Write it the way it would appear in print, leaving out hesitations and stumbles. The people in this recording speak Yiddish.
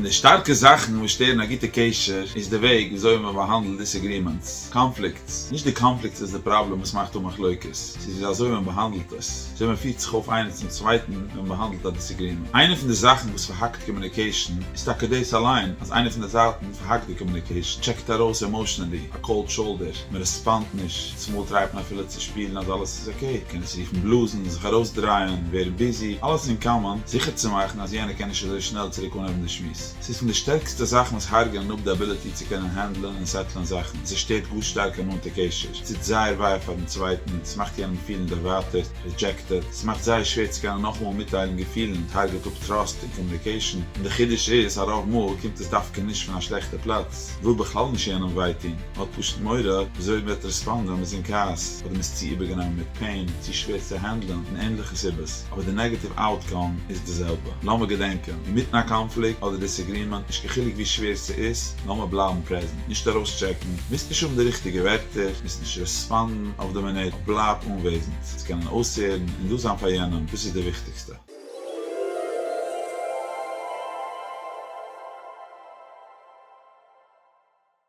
די שטארקע זאכן וואס שטערן א גוטע קשר איז די וועג וויאזוי מען באהאנדלט disagreements, קאנפליקטס. נישט די קאנפליקטס איז די פראבלעם וואס מאכט אן מחלוקת, ס'איז ווי אזוי מען באהאנדלט עס, וויאזוי מען פירט זיך אויף איינער צום צווייטן ווען מען באהאנדלט א disagreement. איינע פון די זאכן וואס פארהאקט communication איז טאקע דאס אליין, אז איינע פון די זייטן פארהאקט די communication, טשעקט ארויס emotionally, א cold shoulder, מען רעספאנדט נישט, צומאל טרייט מען אפילו צו שפילן אז אלעס איז okay, קען עס רופן בלאזן, זיך ארויסדרייען, ווערן busy, אלעס אין קאמאן, זיכער צו מאכן אז יענער קען נישט אזוי שנעל צוריק אנהייבן די שמועס. ס'איז פון די שטערקסטע זאכן וואס הרג'ענען אפ די ability צו קענען הענדלען און סעטלען זאכן, ס'שטערט גאר שטארק א נאנטע קשר, ס'טוט זייער וויי פארן צווייטן, ס'מאכט יענעם פילן דערווייטערט, rejected, ס'מאכט זייער שווער צו קענען נאכאמאל מיטטיילן געפילן, ס'הרג'עט אפ trust און communication, און די חידוש איז, א רוב מאל קומט עס דווקא נישט פון א שלעכטע פלאץ, וויל בכלל נישט יענעם וויי טון, מ'האט פשוט מורא וויאזוי מ'וועט רעספאנדן ווען מ'איז אין כעס, אדער מ'איז צו איבערגענומען מיט pain, צו שווער צו הענדלען, און ענליכע סיבות, אבער די negative outcome איז די זעלבע. לאמיר געדענקען, אינמיטן א קאנפליקט אדער disagreement, נישט קיין חילוק ווי שווער ס'איז, לאמיר בלייבן present, נישט ארויסטשעקן, מוזט נישט האבן די ריכטיגע ווערטער, מוזט נישט רעספאנדן אויף די מינוט, בלייב אנוועזנד, צו קענען אויסהערן און דא זיין פאר יענעם, דאס איז די וויכטיגסטע.